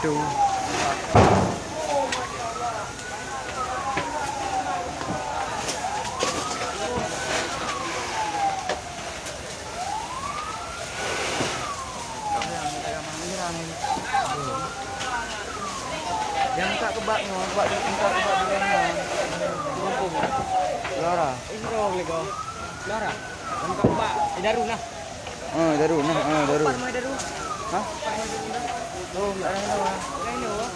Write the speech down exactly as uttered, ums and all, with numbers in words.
Tuh. Nyang tak keubat nyoe, keubat, keubat, keubat di lain nyoe. Di kampung. Lara. Eh, sira boleh kau. Lara. Nyang tak keubat, eh, Darun lah. Ah, Darun lah, ah, Darun. Pat mai Darun. Hah? Pat mai Darun dah. Oh, enggak ada nama. Enggak ada nama.